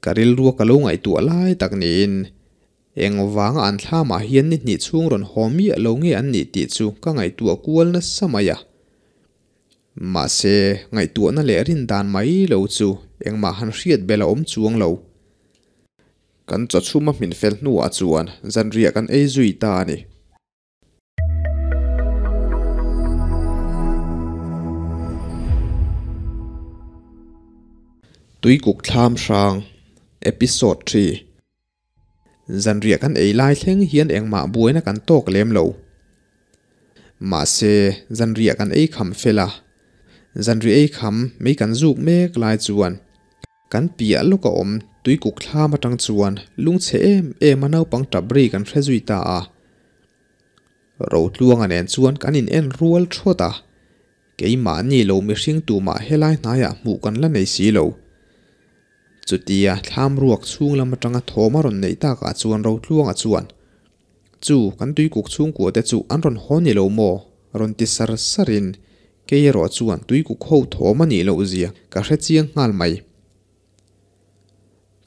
Ka rilrua ka lo ngaihtuah lai tak niin engvanga an thlamah hian ni hnih chhung rawn haw miah lo nge an nih tih chu ka ngaihtuah kual nasa mai a. Mahse, ngaihtuahna leh rin dan mai lo chu engmah han hriat belh a awm chuang lo. Kan chawchhum a hmin fel hnuah chuan zanriah kan ei zui ta a ni. Tuikuk thlam hrang, Episode ii. Zanriah kan ei lai thleng hian engmah buaina kan tawk lem lo. Mahse, zanriah kan ei kham fel a, zanriah ei kham mei kan zuk mek lai chuan kan piah lawk a awm tuikuk thlam atang chuan lungchhe em em a naupang tap ri kan hre zui ta a. Rotluanga nen chuan kan in en rual thawt a, keimahni lo mihring tumah helai hnaiah hmuh kan la nei si lo. Chutia thlam ruak chhung lam atanga thawm a rawn neih takah chuan Rotluanga chuan, Chu, kan tuikuk chhungkua te chu an rawn haw ni lo maw? rawn ti sar sarin kei erawh chuan tuikuk ho thawm a nih loh zia ka hre chiang nghal mai.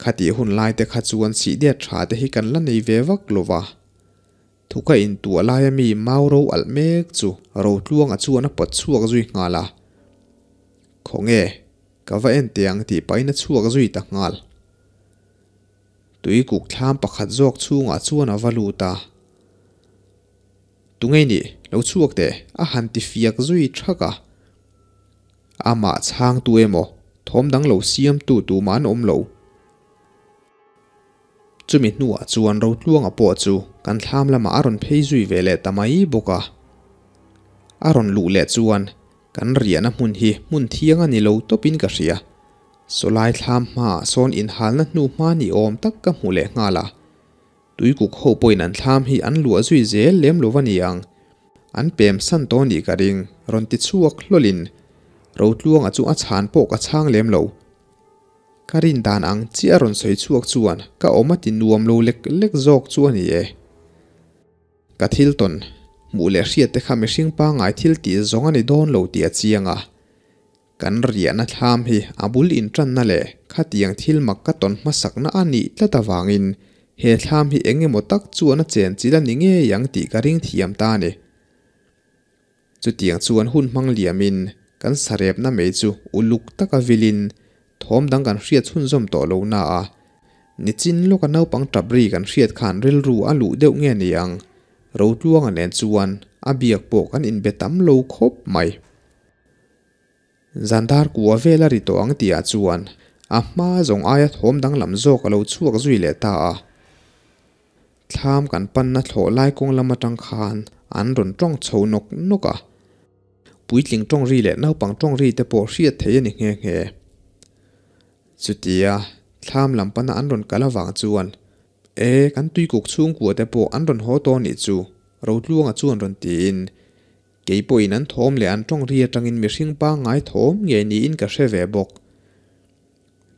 Khatih hun lai te kha chuan sihdiat tha te hi kan la nei ve vak lo va. Thuka intuah laia mi mau ro alh mek chu Rotluanga chuan a pawt chhuak zui nghal a. Khawnge, ka va en teh ang tih pahin a chhuak zui ta nghal. Tuikuk thlam pakhat zawk chhungah chuan a va lut a. Tungei nih, lo chhuak teh, a han ti fiak zui thak a. Amah chhangtu emaw, thawm dang lo siamtu tumah an awm lo. Chumi hnuah chuan Rotluanga pawh chu kan thlam lamah a rawn phei zui ve leh ta mai bawk a. A rawn luh leh chuan kan riahna hmun hi hmun thiang a ni lo tawpin ka hria. Sawlai thlam hmaah sawn inhalna hnu hma ni awm tak ka hmu leh nghal a. Tuikuk ho pawhin an thlam hi an luah zui zel lem lo va ni ang. An pem san tawh nih ka ring, rawn ti chhuak hlawlin Rotluanga chu a chhan pawh ka chhang lem lo. Ka rin dan ang chiah a rawn sawi chhuak chuan ka awm a ti nuam lo lek lek zawk chu a ni e. Ka thil tawn, hmuh leh hriat te kha mihring pangngai thil tih zawng a ni dawn lo tih a chiang a. Kan riahna thlam hi a bul intanna leh khatiang thil mak ka tawn hmasakna a nih tlat avangin he thlam hi eng emaw tak chuan a chenchilh a ni ngei ang tih ka ring thiam ta a ni. Chutiang chuan hun hmang liamin kan sarepna mai chu uluk taka vilin thawm dang kan hriat chhunzawm tawh lo na a, nichin lawka naupang tap ri kan hriat khan rilru a luh deuh nge ni ang, Rotluanga nen chuan a biak pawh kan inbe tam lo khawp mai. Zandar kua vel a ri tawh ang tihah chuan a hma zawng aia thawm danglam zawk a lo chhuak zui leh ta a. Thlam kan panna thlawh lai kawng lam atang khan an rawn tawng chho nawk nawk a. Puitling tawng ri leh naupang tawng ri te pawh hriat theih a ni nghe nghe. Chutia thlam lam pana an rawn kal avang chuan E, kan tuikuk chhungkua te pawh an rawn haw tawh nih chu, Rotluanga chuan rawn tiin Kei pawhin an thawm leh an tawng ri atangin mihring pangngai thawm ngei niin ka hre ve bawk.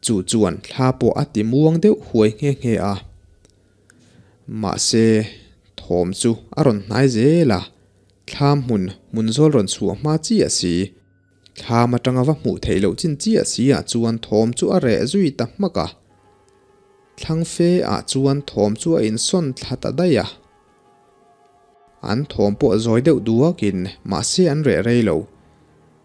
Chu chuan thla pawh a ti muang deuh huai nghe nghe a. Mahse, thawm chu a rawn hnai zel a, thlam hmun hmun zawl rawn chhuah hma chiah si. Thlam atanga va hmuh theih loh chin chiah si ah chuan thawm chu a reh zui ta hmak a. Thlang fe ah chuan thawm chu a insawn thla ta daih a. An thawm pawh zawi deuh duakin mahse an reh rei lo.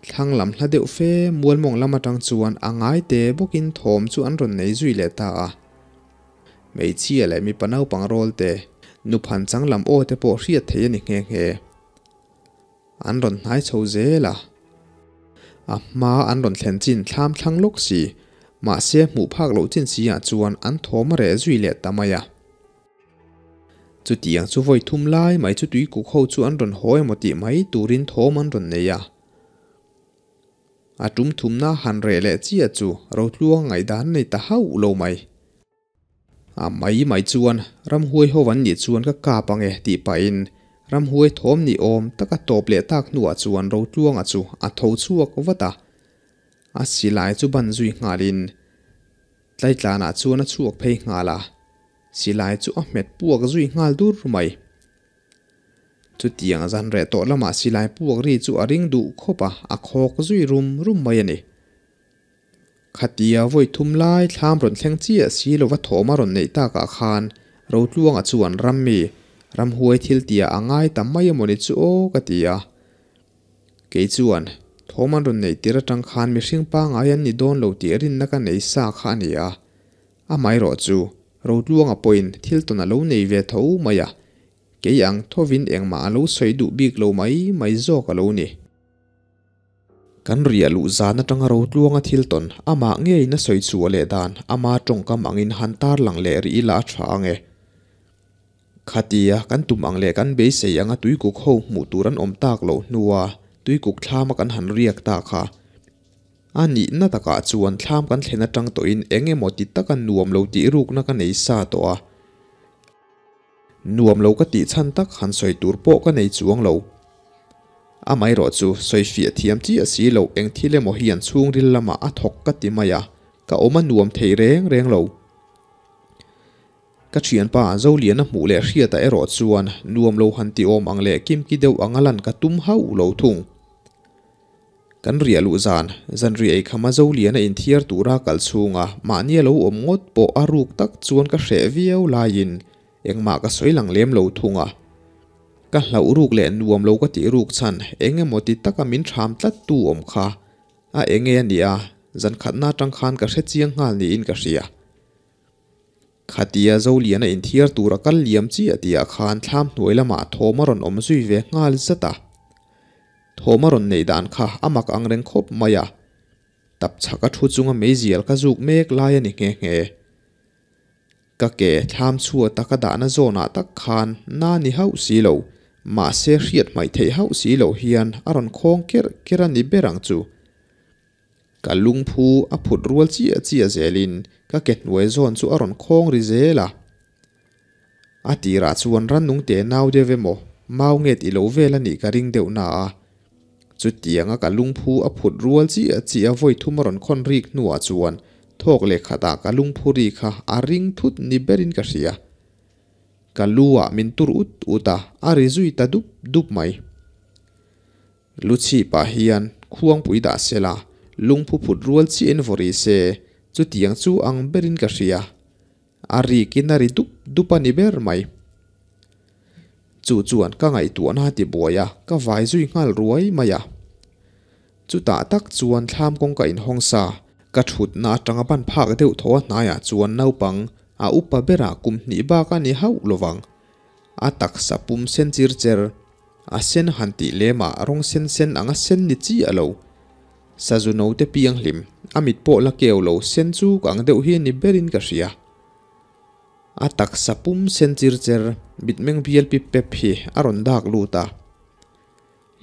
Thlang lam hla deuh fe mualmawng lam atang chuan a ngai te bawkin thawm chu an rawn nei zui leh ta a. Hmeichhia leh mipa naupang rawl te, nuphan chang lam aw te pawh hriat theih a ni nghe nghe. An rawn hnai chho zel a. A hma an rawn thlen chin thlam thlang lawk si, mahse hmuh phak loh chin si ah chuan an thawm a reh zui leh ta mai a. Chutiang chu vawi thum lai mai chu tuikuk ho chu an rawn haw emaw tih mai turin thawm an rawn nei a. A tum thumna han reh leh chiah chu Rotluang ngaihdan nei ta hauh lo mai. A mai mai chuan ramhuai ho an nih chuan ka kap ang e tih pahin ramhuai thawm ni awm taka tawp leh tak hnuah chuan Rotluanga chu a tho chhuak vat a. A silai chu ban zui nghalin Tlaitlanah chuan a chhuak phei nghal a, silai chu a hmet puak zui nghal dur mai. Chutiang zan reh tawh lamah silai puak ri chu a ring duh khawp a, a khawk zui rum rum mai a ni. Khatia vawi thum lai thlam rawn thleng chiah si lova thawm a rawn neih takah khan Rotluanga chuan rammi, ramhuai thil tia a ngai ta mai emawni chu aw ka ti a. Kei chuan thawm an rawn neih tir atang khan mihring pangngai an ni dawn lo tih rinna ka nei sa kha a ni a. Amaherawh chu Rotluanga pawhin thil tawn a lo nei ve tho mai a, kei ang thovin engmah a lo sawi duh bik lo mai mai zawk a lo ni. Kan riah luh zan atanga Rotluanga thil tawn amah ngeiin a sawi chhuah leh dan ama tawngkam angin han tarlang leh rih ila a tha ang e. Khatia kan tum ang leh kan beisei anga tuikuk ho hmuh tur an awm tak loh hnua tuikuk thlama kan han riak ta kha. A nihna takah chuan thlam kan thlen atang tawhin eng emaw ti taka nuam lo tih rukna ka nei sa tawh a. Nuam lo ka tih chhan tak han sawi tur pawh ka nei chuang lo. Amaherawh chu sawi fiah thiam chiah si lo eng thil emaw hian chhungril lamah a thawk ka ti mai a, ka awm a nuam thei reng reng lo. Ka thianpa Zoliana hmuh leh hriata erawh chuan nuam lo han ti awm ang leh kimki deuh anga lan ka tum hauh lo thung. Kan riah luh zan, zanriah ei khama Zoliana inthiar tura kal chhunga mahni a lo awm ngawt pawh a ruk tak chuan ka hreh viau laiin engmah ka sawi lang lem lo thung a. Ka hlauh ruk leh nuam lo ka tih ruk chhan eng emaw ti taka min ṭham tlat tu awm kha a enge a nia, zan khatna atang khan ka hre chiang nghal niin ka hria. Khatia Zoliana inthiar tura kal liam chiah tihah khan thlam hnuai lamah thawm a rawn awm zui ve nghal zat a. Thawm a rawn neih dan kha a mak ang reng khawp mai a. Tap chhaka thu chunga meizial ka zuk mek lai a ni nghe nghe. Ka ke thlam chhuata ka dahna zawnah tak khan na ni hauh si lo, mahse hriat hmaih theih hauh si loh hian a rawn khawng kerh kerh a ni ber ang chu. Ka lungphu a phut rual chiah chiah zelin ka ke hnuai zawn chu a rawn khawng ri zel a. A tirah chuan rannung te nau deuh emaw mau nget i lo vel a nih ka ring deuh na a. Chutianga ka lungphu a phut rual chiah chiah vawi thum a rawn khawn rik hnuah chuan thawk leh khatah ka lungphu ri kha a ring thut ni berin ka hria. Ka lu ah min tur ut ut a, a ri zui ta dup dup mai. Luchhi pah hian khuangpui dah se la, lungphu phut rual chiahin vaw ri se, chutiang chu ang berin ka hria. A rikin a ri dup dup a ni ber mai. Chu chuan ka ngaihtuahna a ti buai a, ka vai zui nghal ruai mai a. Chutah tak chuan thlam kawngka inhawng sa, ka thutna atanga ban phak deuh thaw a hnaiah chuan naupang a upa berah kum hnih bak a ni hauh lovang. A taksa pum sen chir cher. A sen han tih lemah rawng sen sen anga sen ni chi a lo. Sazu note piang hlim, a mit pawh la keu lo sen chu ka ang deuh hi ni berin ka hria. A taksa pum sen chir cher, mitmeng bial pip pep hi a rawn dak lut a.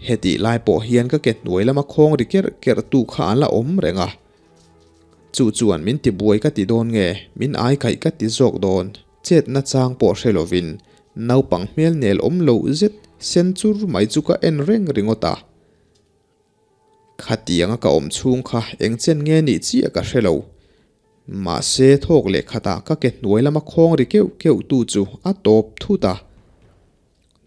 Hetih lai pawh hian ka ke hnuai lama khawng ri kerh kerh tu kha an la awm reng a. Chu chuan min ti buai ka ti dawn nge, min ai kaih ka ti zawk dawn. Chetna chang pawh hre lovin naupang hmel nel awm loh zet sen chur mai chu ka en reng ringawt a. Khatianga ka awm chhung kha eng chen nge nih chiah ka hre lo. Mahse thawk leh khatah ka ke hnuai lama khawng ri keuh keuh tu chu a tawp thut a.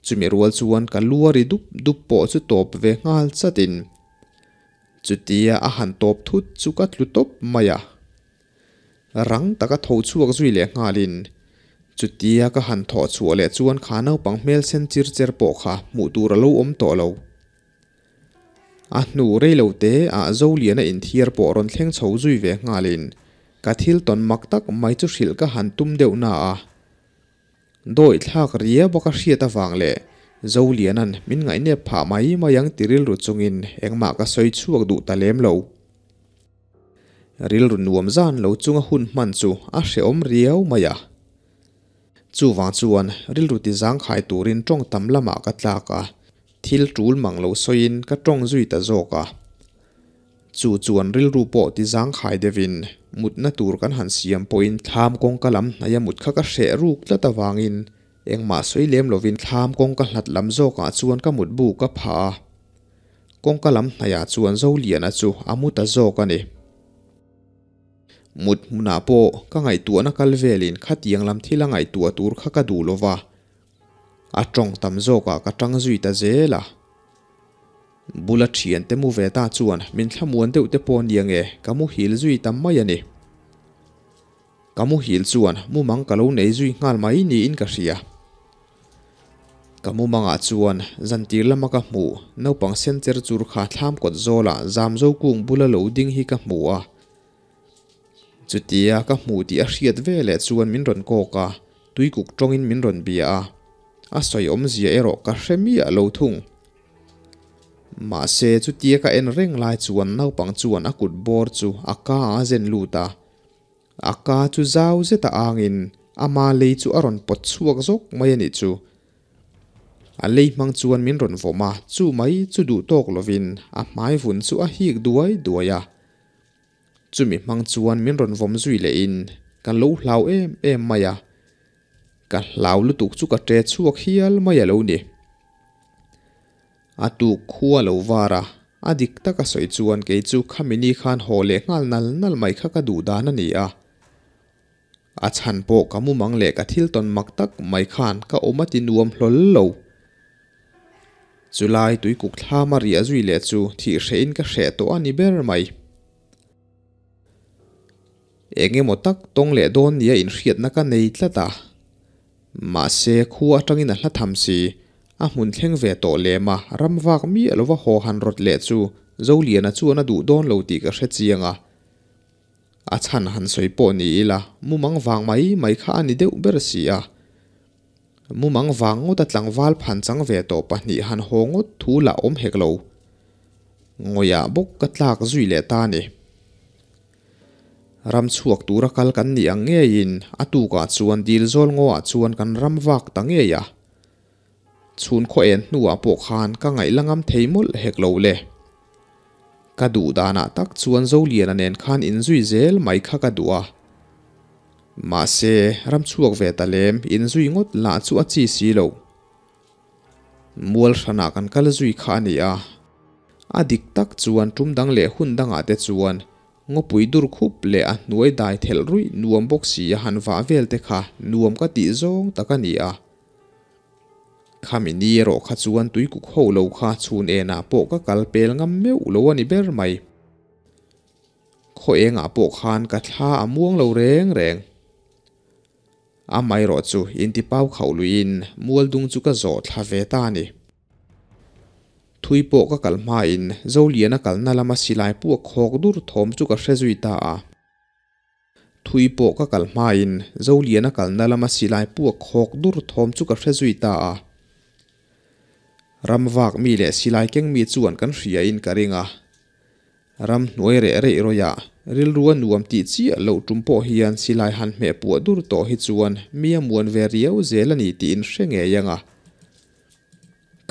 Chumi rual chuan ka lu a ri dup dup pawh chu tawp ve nghal chatin chutia a han tawp thut chu ka tlu tawp mai a. Rang taka tho chhuak zui leh nghalin, chutia ka han thawh chhuah leh chuan kha naupang hmel sen chir cher pawh kha hmuh tur a lo awm tawh lo. A hnu rei lo te ah Zoliana inthiar pawh rawn thleng chho zui ve nghalin, ka thil tawn mak tak mai chu hrilh ka han tum deuh na a. Dawi thlak ria bawk a hriat avang leh Zoliana'n min ngaihnep phah mai mai ang ti rilru chungin engmah ka sawi chhuak duh ta lem lo. Rilru nuam zan lo chunga hun hman chu a hrehawm riau mai a. Chuvang chuan rilru ti zangkhai turin tawng tam lamah ka tlak a, thil tul mang lo sawiin ka tawng zui ta zawk a. Chu chuan rilru pawh ti zangkhai deuhin mutna tur kan han siam pawhin thlam kawngka lam hnaia mut kha ka hreh ruk tlat avangin engmah sawi lem lovin thlam kawngka hlat lam zawkah chuan ka mutbu ka phah a. Kawngka lam hnaiah chuan Zoliana chu a mu ta zawk a ni. Mut hmunah pawh ka ngaihtuahna kal velin khatiang lam thil a ngaihtuah tur kha ka duh lova, a tawng tam zawkah ka tang zui ta zel a. Bula thiante mu ve ta chuan min thlamuan deuh te pawh nia nge ka muhil zui ta mai a ni. Ka muhil chuan mumang ka lo nei zui nghal mai niin ka hria. Ka mumangah chuan zantir lama ka hmuh naupang sen cher chur kha thlam kawt zawlah zamzo kung bula lo ding hi ka hmu a. Chutia ka hmuh tih a hriat veleh chuan min rawn kawk a, tuikuk tawngin min rawn bia a. A sawi awmzia erawh ka hre miah lo thung. Mahse chutia ka en reng lai chuan naupang chuan a kut bawr chu a ka a zen lut a. A ka chu zau zet a angin ama lei chu a rawn pawt chhuak zawk mai a nih chu. A lei hmang chuan min rawn vawm a, chu mai chu duh tawk lovin a hmai vun chu a hik duai duai a. Chumi hmang chuan min rawn vawm zui lehin ka lo hlau em em mai a. Ka hlau lutuk chu ka ṭe chhuak hial mai a lo ni. A tuk khua lo var a, a dik taka sawi chuan kei chu khami ni khan haw leh nghal nal nal mai kha ka duh dan a ni a. A chhan pawh ka mumang leh ka thil tawn mak tak mai khan ka awm a ti nuam hlawl lo. Chulai tuikuk thlam a riah zui leh chu thih hrehin ka hreh tawh a ni ber mai. Eng emaw tak tawng leh dawn nia inhriatna ka nei tlat a. Mahse, khua atangin a hla tham si. A hmun thleng ve tawh lem a, ram vak miah lova haw han rawt leh chu Zoliana chuan a duh dawn lo tih ka hre chiang a. A chhan han sawi pawh ni ila, mumang vang mai mai kha a ni deuh ber si a. Mumang vang ngawta tlangval phan chang ve tawh pahnih han haw ngawt thu lah awm hek lo. Ngawiah bawk ka tlak zui leh ta a ni. Ram chhuak tura kal kan nih ang ngeiin a tukah chuan dil zawl ngawah chuan kan ram vak ta ngei a. Chhun khaw en hnuah pawh khan ka ngaih la ngam thei mawlh hek lo le. Ka duh danah tak chuan Zoliana nen khan inzui zel mai kha ka duh a. Mahse, ram chhuak ve ta lem inzui ngawt lah chu a chi si lo. Mual hranah kan kal zui kha a ni a. A dik tak chuan tum dang leh hun dangah te chuan ngawpui dur khup leh a hnuai dai thelh ruih nuam bawk si a han vah vel te kha nuam ka tih zawng tak a ni a. Khami ni erawh kha chuan tuikuk ho lo kha chhun enah pawh ka kal pel ngam meuh lo a ni ber mai. Khaw engah pawh khan ka thla a muang lo reng reng. Amaherawh chu intipau khauh luiin mualdung chu ka zawh thla ve ta a ni. Thui pawh ka kal hmain Zoliana kalna lama silai puak khawk dur thawm chu ka hre zui ta a. Thui pawh ka kal hmain Zoliana kalna lama silai puak khawk dur thawm chu ka hre zui ta a. Ram vak mi leh silai keng mi chuan kan hriain ka ring a. Ram hnuai reh reih rawihah rilru a nuam tih chiah loh tum pawh hian silai han hmeh puah dur tawh hi chuan mi a muan ve riau zel a ni tiin hre ngei ang a.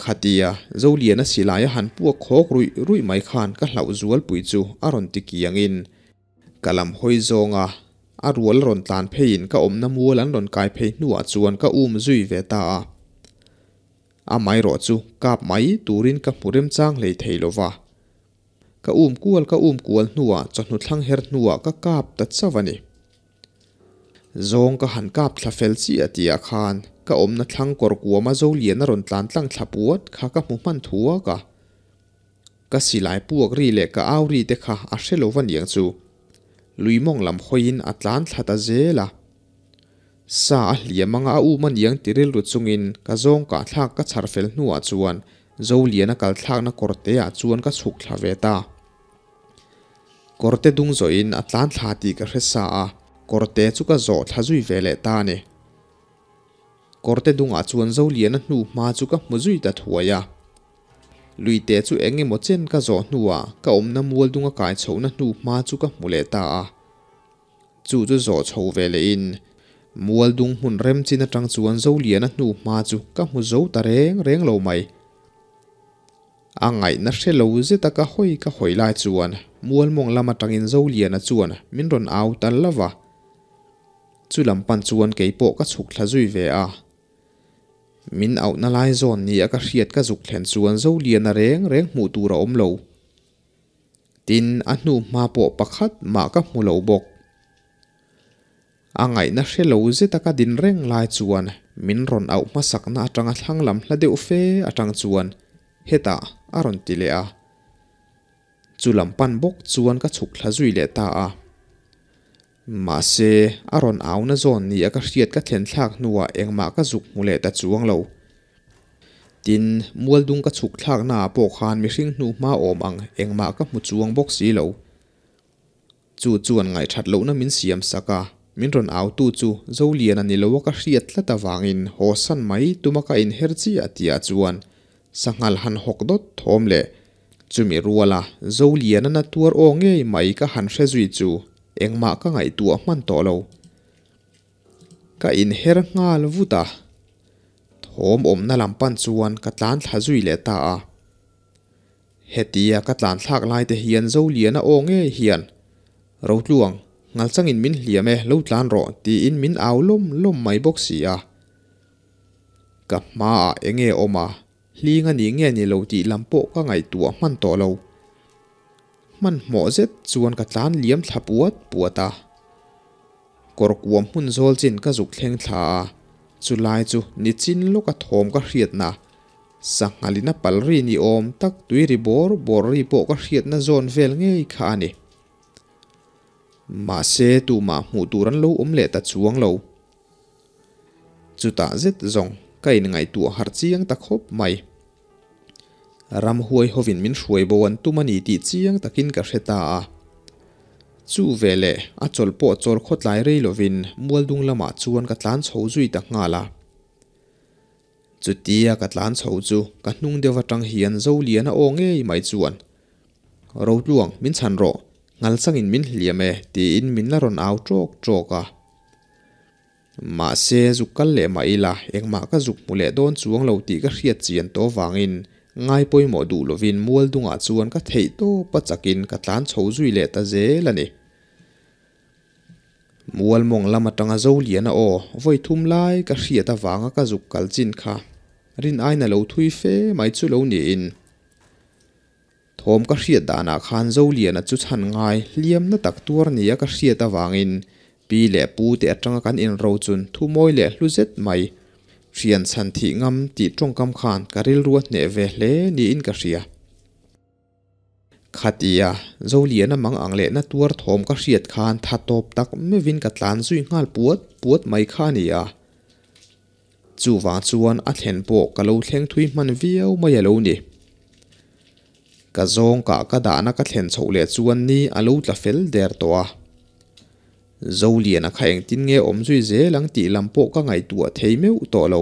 Khatia Zoliana silai a han puak khawk ruih ruih mai khan ka hlauh zualpui chu a rawn ti kiangin ka lam hawi zawnga a rual rawn tlan pheiin ka awmna mual an rawn kai phei hnuah chuan ka um zui ve ta a. Amaherawh chu kap mai turin ka hmu remchang hlei thei lova. Ka um kual ka um kual hnuah chawhnu thlang her hnuah ka kap ta chauh a ni. Zawng ka han kap thla fel chiah tihah khan ka awmna thlang kawr kuama Zoliana rawn tlan tlang thla puat kha ka hmu hman thuak a. Ka silai puak ri leh ka au ri te kha a hre lo va niang chu. Lui mawng lam hawiin a tlan thla ta zel a. Sa a hliam anga a um a niang ti rilru chungin ka zawng kah thlak ka chhar fel hnuah chuan Zoliana kal thlakna kawrte ah chuan ka chhuk thla ve ta. Kawrte dung zawhin a tlan thla tih ka hre sa a, kawrte chu ka zawh thla zui ve leh ta a ni. Kawrte dungah chuan Zoliana hnu hma chu ka hmu zui ta thuai a. Luite chu eng emaw chen ka zawh hnuah ka awmna mual dunga kai chhohna hnu hma chu ka hmu leh ta a. Chu chu zawh chho ve lehin mual dung hmun rem chin atang chuan Zoliana hnu hma chu ka hmu zo ta reng reng lo mai. A ngaihna hre lo zeta ka hawi ka hawi lai chuan mual mawng lam atangin Zoliana chuan min rawn au ta lova. Chu lam pan chuan keipawh ka chhuk thla zui ve a. Min auhna lai zawn ni a ka hriat ka zuk thlen chuan Zoliana reng reng hmuh tur a awm lo. Tin, a hnu hma pawh pakhat mah ka hmu lo bawk. A ngaihna hre lo zeta ka din reng lai chuan min rawn auh hmasakna atanga thlang lam hla deuh fe atang chuan. Hetah a rawn ti leh a. Chu lam pan bawk chuan ka chhuk thla zui leh ta a. Mahse, a rawn auna zawn ni a ka hriat ka thlen thlak hnuah engmah ka zuk hmu leh ta chuang lo. Tin, mualdung ka chhuk thlaknaah pawh khan mihring hnu hma awm ang engmah ka hmu chuang bawk si lo. Chu chuan ngaihthat lohna min siam sak a, min rawn autu chu Zoliana ni loa ka hriat tlat avangin haw san mai tuma ka inher chiah tihah chuan sanghal han hawk dawt thawm leh chumi ruala Zoliana na tuar aw ngei mai ka han hre zui chu engmah ka ngaihtuah hman tawh lo. Ka inher nghal vut a, thawm awmna lam pan chuan ka tlan thla zui leh ta a. Hetia ka tlan thlak lai te hian Zoliana aw ngei hian, Rotluang, ngalchangin min hliam e, lo tlan rawh, tiin min au lawm lawm mai bawk si a. Ka hmaah enge awm a, hling a ni nge ni lo tih lam pawh ka ngaihtuah hman tawh lo. Hmanhmawh zet chuan ka tlan liam thla puat puat a. Kawr kuam hmun zawl chin ka zuk thleng thla a, chulai chu nichin lawka thawm ka hriatna, sanghalina pal ri ni awm tak tui ri bawr bawr ri pawh ka hriatna zawn vel ngei kha a ni. Mahse tumah hmuh tur an lo awm leh ta chuang lo. Chutah zet zawng ka inngaihtuah harh chiang ta khawp mai. Ramhuai hovin min hruai bo an tum a ni tih chiang takin ka hre ta a. Chu veleh a chawl pawh chawl khawtlai rei lovin Mualdung lamah chuan ka tlan chho zui ta nghal a. Chutia ka tlan chho chu ka hnung deuh atang hian Zoliana aw ngei mai chuan, Rotluang, min chhan rawh, ngalchangin min hliam e, tiin min la rawn au ṭawk ṭawk a. Mahse, zuk kal leh mah ila, engmah ka zuk hmu leh dawn chuang lo tih ka hriat chian tawh vangin ngai pawimawh duh lovin mual dungah chuan ka theih tawp a chakin ka tlan chho zui leh ta zel a ni. Mual mawng lam atanga Zoliana aw vawi thum lai ka hriat avanga ka zuk kal chin kha rin aina lo thui fe mai chu lo niin. Thawm ka hriat danah khan Zoliana chu chhan ngai hliamna tak tuar nia ka hriat avangin pi leh pu te atanga kan inro chun thu mawi leh hlu zet mai hrian chhan thih ngam tih tawngkam khan ka rilru a hneh ve hle niin ka hria. Khatia Zoliana mang ang lehna tuar thawm ka hriat khan tha tawp tak meuhin ka tlan zui nghal puat puat mai kha a ni a. Chuvang chuan a thlen pawh ka lo thleng thui hman viau mai a lo ni. Ka zawng kah ka dahna ka thlen chhoh leh chuan ni a lo tla fel der tawh a. Zoliana kha engtin nge awm zui zel ang tih lam pawh ka ngaihtuah thei meuh tawh lo.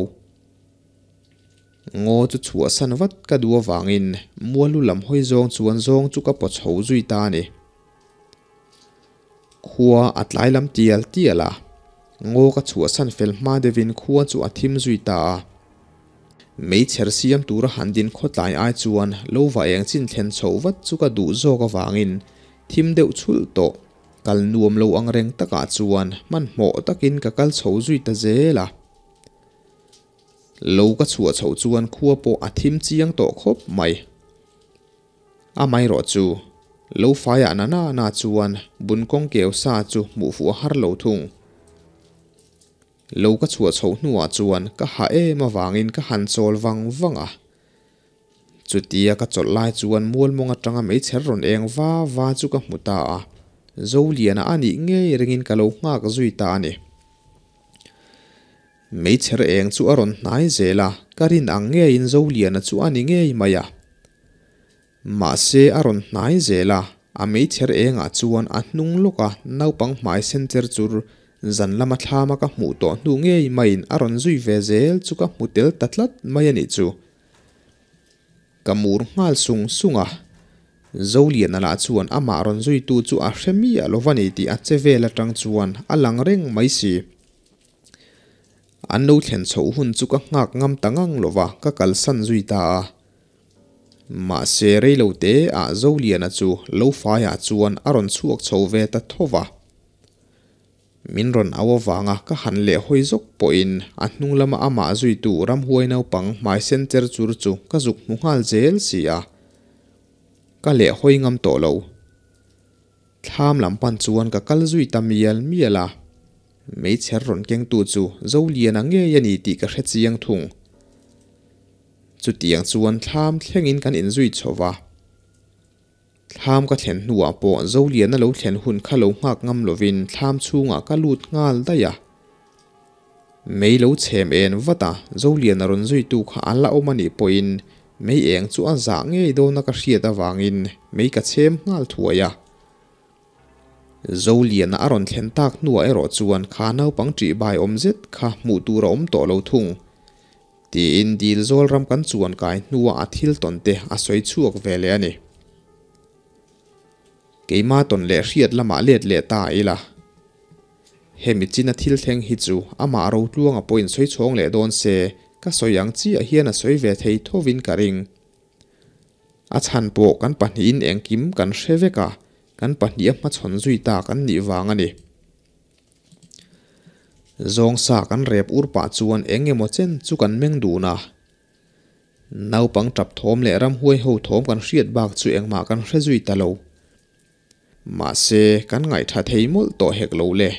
Ngaw chu chhuahsan vat ka duh avangin mualu lam hawi zawng chuan zawng chu ka paw chho zui ta a ni. Khua a tlai lam tial tial a, ngaw ka chhuahsan fel hma deuhin khua chu a thim zui ta a. Meichher siam tura han din khawtlai ai chuan lo va eng chin thlen chho vat chu ka duh zawk avangin thim deuh chhulh tawh kal nuam lo ang reng takah chuan hmanhmawh takin ka kal chho zui ta zel a. Lo ka chhuah chhoh chuan khua pawh a thim chiang tawh khawp mai. Amaherawh chu, lo faiah na na na chuan bun kawng keu sa chu hmuh fuh a har lo thung. Lo ka chhuah chhoh hnuah chuan ka hah em avangin ka han chawl vang vang a. Chutia ka chawlh lai chuan mualmawng atanga meichher rawn eng va va chu ka hmu ta a, Zoliana a nih ngei ringin ka lo nghak zui ta a ni. Meichher eng chu a rawn hnai zel a, ka rin ang ngeiin Zoliana chu a ni ngei mai a. Mahse a rawn hnai zel a, a meichher engah chuan a hnung lawka naupang hmai sen cher chur zan lama thlama ka hmuh tawh hnu ngei maiin a rawn zui ve zel chu ka hmu tel ta tlat mai a nih chu. Ka mur nghal sung sung a, Zoliana lah chuan amah rawn zuitu chu a hre miah lo va ni tih a che vel atang chuan a lang reng mai si. An lo thlen chhoh hun chu ka nghak ngam ta ngang lo va, ka kalsan zui ta a. Mahse rei lo te ah Zoliana chu lo faiah chuan a rawn chhuak chho ve ta tho va. Min rawn au avanga ka han leh hawi zawk pawhin a hnung lama amah zuitu ramhuai naupang hmai sen cher chur chu ka zuk hmu nghal zel si a. Ka leh hawi ngam tawh lo. Thlam lam pan chuan ka kal zui ta mial mial a. Meichher rawn kengtu chu Zoliana ngei a ni tih ka hre chiang thung. Chutiang chuan thlam thlengin kan inzui chho va. Thlam ka thlen hnuah pawh Zoliana lo thlen hun kha lo nghak ngam lovin thlam chhungah ka lut nghal daih a. Mei lo chhem en vat a, Zoliana rawn zuitu kha a la awm a nih pawhin mei eng chu a zah ngei dawna ka hriat avangin mei ka chhem nghal thuai a. Zoliana a rawn thlen tak hnuah erawh chuan kha naupang ṭihbai awm zet kha hmuh tur a awm tawh lo thung. Tiin dil zawl ram kan chuan kai hnuah a thil tawn te a sawi chhuak ve leh a ni. Keima tawn leh hriat lamah let leh ta ila. Hemi china thil thleng hi chu amah Rotluanga pawhin sawi chhawng leh dawn se ka sawi ang chiah hian a sawi ve thei thovin ka ring. A chhan pawh kan pahnihin engkim kan hre vek a, kan pahnih a hmachhawn zui ta kan nih vang a ni. Zawngsa kan rep ur pah chuan eng emaw chen chu kan meng dun a. Naupang tap thawm leh ramhuai ho thawm kan hriat bak chu engmah kan hre zui ta lo. Mahse, kan ngaihtha thei mawlh tawh hek lo le.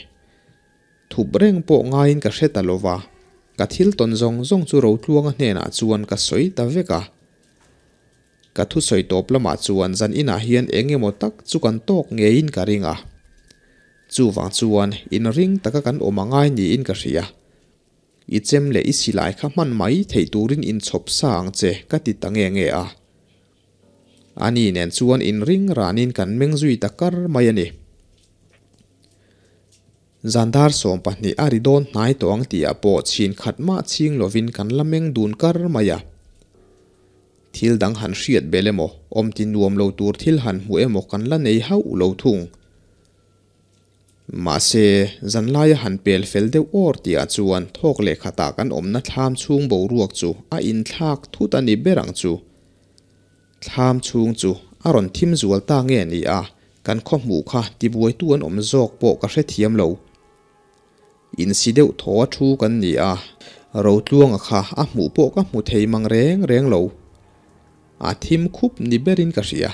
Thup reng pawh ngaiin ka hre ta lo va, ka thil tawn zawng zawng chu Rotluanga hnenah chuan ka sawi ta vek a. Ka thusawi tawp lamah chuan zan inah hian eng emaw tak chu kan tawk ngeiin ka ring a. Chuvang chuan inring taka kan awm a ngai niin ka hria. I chem leh i silai kha hman mai theih turin inchhawp sa ang che ka ti ta nge nge a. Ani nen chuan inring ranin kan meng zui ta kar mai a ni. Zan dar 20 a ri dawn hnai tawh ang tihah pawh chhin khat mah chhing lovin kan la meng dun kar mai a. Thil dang han hriat bel emaw, awm ti nuam lo tur thil han hmu emaw kan la nei hauh lo thung. Mahse, zanlaia han pel fel deuh awr tihah chuan thawk leh khatah kan awmna thlam chhung boruak chu a inthlak thut a ni ber ang chu. Thlam chhung chu a rawn thim zual ta nge ni a, kan khaw hmuh kha tibuaitu an awm zawk pawh ka hrethiam lo. Insi deuh thaw a thu kan ni a, Rotluanga kha a hmuh pawh ka hmu thei mang reng reng lo. A thim khup ni berin ka hria.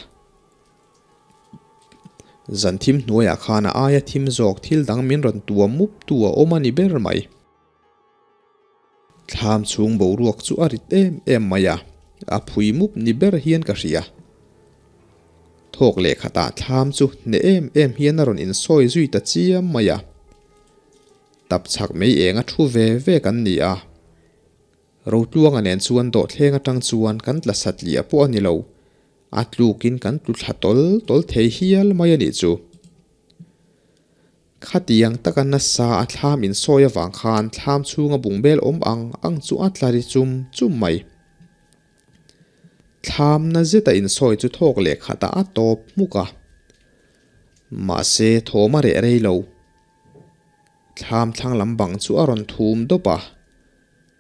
Zan thim hnuaiah khan a aia thim zawk thil dang min rawn tuam mup tu a awm a ni ber mai. Thlam chhung boruak chu a rit em em mai a, a phui mup ni ber hian ka hria. Thawk leh khatah thlam chu hneh em em hian a rawn insawi zui ta chiam mai a. Tap chhak mai eng a thu ve ve kan ni a. Rotluanga nen chuan dawhthleng atang chuan kan tla satliah pawh a ni lo. A tlukin kan tlu thla tawl tawl thei hial mai a nih chu. Khatiang taka nasa a thlam insawi avang khan thlam chhunga bungbel awm ang ang chu a tla ri chum chum mai. Thlam na zeta insawi chu thawk leh khatah a tawp hmuk a. Mahse thawm a reh rei lo. Thlam thlang lam bang chu a rawn thum dawp a.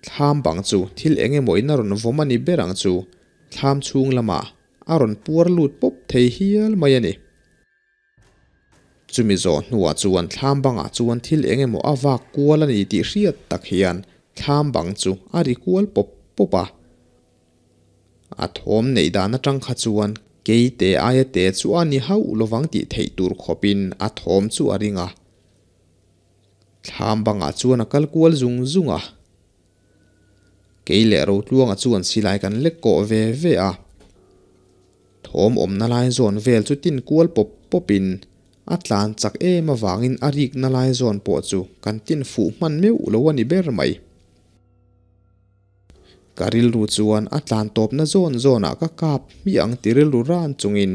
Thlam bang chu thil eng emaw in a rawn vawm a ni ber ang chu thlam chhung lamah a rawn puar lut pawp thei hial mai a ni. Chumi zawh hnuah chuan thlam bangah chuan thil eng emaw a vak kual a ni tih hriat tak hian thlam bang chu a ri kual pawp pawp a. A thawm neih dan atang kha chuan keite aia te chu a ni hauh lovang tih theih tur khawpin a thawm chu a ring a. Thlam bangah chuan a kal kual zung zung a. Kei leh Rotluanga chuan silai kan lek kawh ve ve a. Thawm awmna lai zawn vel chu tin kual pawp pawpin a tlan chak em avangin a rikna lai zawn pawh chu kan tin fuh hman meuh lo a ni ber mai. Ka rilru chuan a tlan tawpna zawn zawnah ka kap hmiah ang ti rilru ran chungin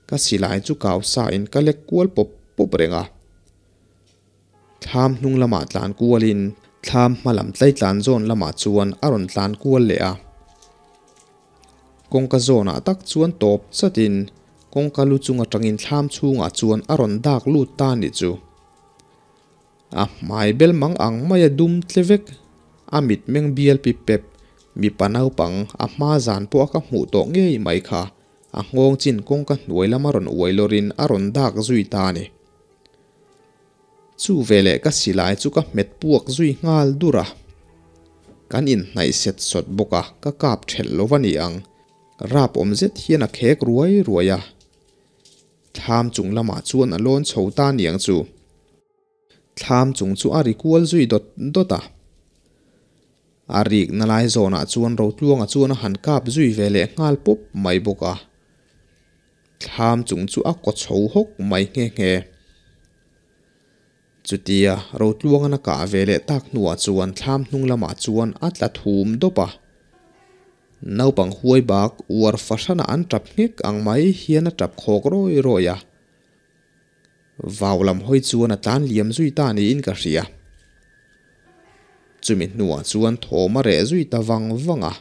ka silai chu kau sain ka lek kual pawp pawp reng a. Thlam hnung lamah tlan kualin thlam hma lam tlaitlan zawn lamah chuan a rawn tlan kual leh a. Kawngka zawnah tak chuan tawp chatin kawngka lu chung atangin thlam chhungah chuan a rawn dak lut ta nih chu. A hmai bel mang ang mai a dum tle vek, a mitmeng bial pip pep, mipa naupang a hma zan pawh a ka hmuh tawh ngei mai kha a nghawng chin kawngka hnuai lama rawn uai lawrin a rawn dak zui ta a ni. Chu veleh ka silai chu ka hmet puak zui nghal dur a. Kan inhnaih set sawt bawk a, ka kap thelh lo va ni ang. Rap awm zet hian a khek ruai ruai a. Thlam chung lamah chuan a lawn chho ta niang chu. Thlam chung chu a ri kual zui dawt dawt a. A rikna lai zawnah chuan Rotluanga chuan a han kap zui ve leh nghal pawp mai bawk a. Thlam chung chu a kaw chho hawk mai nghe nghe. Chutia Rotluangan a kah ve leh tak hnuah chuan thlam hnung lamah chuan a tla thum dawp a. Naupang huai bak uar fahranah an tap nghek ang mai hian a tap khawk rawi rawi a. Vau lam hawi chuan a tlan liam zui ta niin ka hria. Chumi hnuah chuan thawm a reh zui ta vang vang a.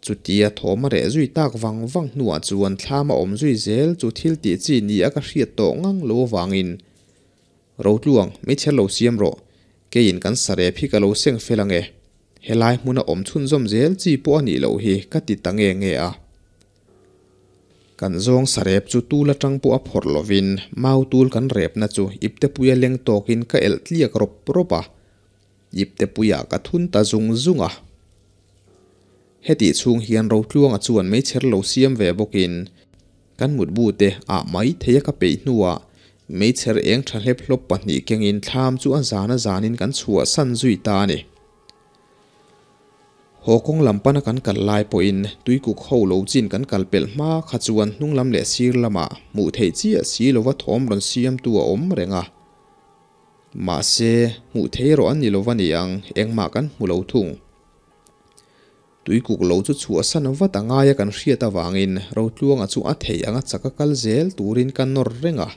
Chutia thawm a reh zui tak vang vang hnuah chuan thlam a awm zui zel chu thil tih chi ni a ka hriat tawh ngang lo avangin Rotluang, hmeichhe lo siam rawh, keiin kan sarep hi ka lo seng fel ange, helai hmuna awm chhunzawm zel chi pawh a nih loh hi ka ti ta nge nge a. Kan zawng sarep chu tul atang pawh a phawrh lovin mau tul kan repna chu iptepuia leng tawkin ka elh tliak rawp rawp a, iptepuiah ka thun ta zung zung a. Hetih chhung hian Rotluanga chuan meichher lo siam ve bawkin kan mutbu te ah mai thei a ka peih hnuah meichher eng tha hlep hlawp pahnih kengin thlam chu a zan a zanin kan chhuah san zui ta a ni. Haw kawng lam pana kan kal lai pawhin tuikuk ho lo chin kan kal pelh hma kha chuan hnung lam leh sir lamah hmuh theih chiah si lova thawm rawn siamtu a awm reng a. Mahse, hmuh thei erawh an ni lova ni ang, engmah kan hmu lo thung. Tuikuk lo chu chhuahsan vat a ngai a kan hriat avangin Rotluanga chu a theih anga chak a kal zel turin ka nawr reng a.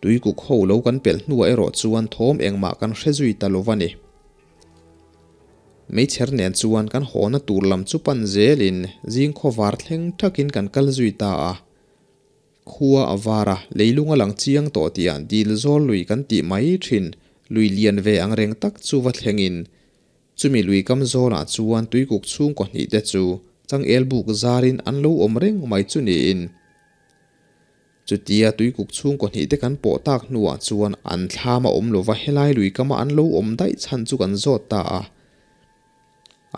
Tuikuk ho lo kan pelh hnuah erawh chuan thawm engmah kan hre zui ta lo va ni. Meichher nen chuan kan hawna tur lam chu pan zelin zing khawvar thleng thakin kan kal zui ta a. Khua a var a, leilung a lang chiang tawh tihah dil zawl lui kan tih mai thin, lui lian ve ang reng tak chu va thlengin chumi lui kam zawlah chuan tuikuk chhungkaw hnih te chu changel buk zarin an lo awm reng mai chu niin. Chutia tuikuk chhungkaw hnih te kan pawh tak hnuah chuan an thlam a awm lova helai lui kama an lo awm daih chhan chu kan zawt ta a.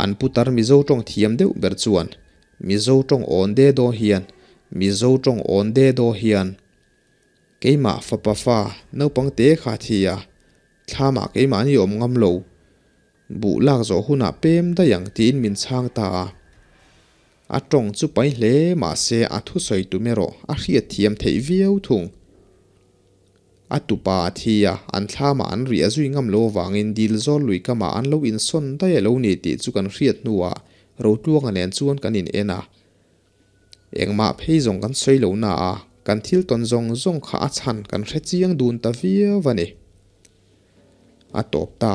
An putar Mizo tawng thiam deuh ber chuan Mizo tawng awn de daw hian Mizo tawng awn de daw hian Keimah fapa fa naupang te kha thi a, thlamah keimahni awm ngam lo. Buh lak zawh hunah pem daih ang tiin min chhang ta a. A tawng chu pai hle mahse a thusawi tum erawh a hriat thiam theih viau thung. A tupa a thi a, an thlamah an riah zui ngam lo avangin dil zawl lui kamah an lo insawn daih a lo ni tih chu kan hriat hnuah Rotluanga nen chuan kan in en a. Engmah phei zawng kan sawi lo na a, kan thil tawn zawng zawng kha a chhan kan hre chiang dun ta viau a ni. A tawp ta.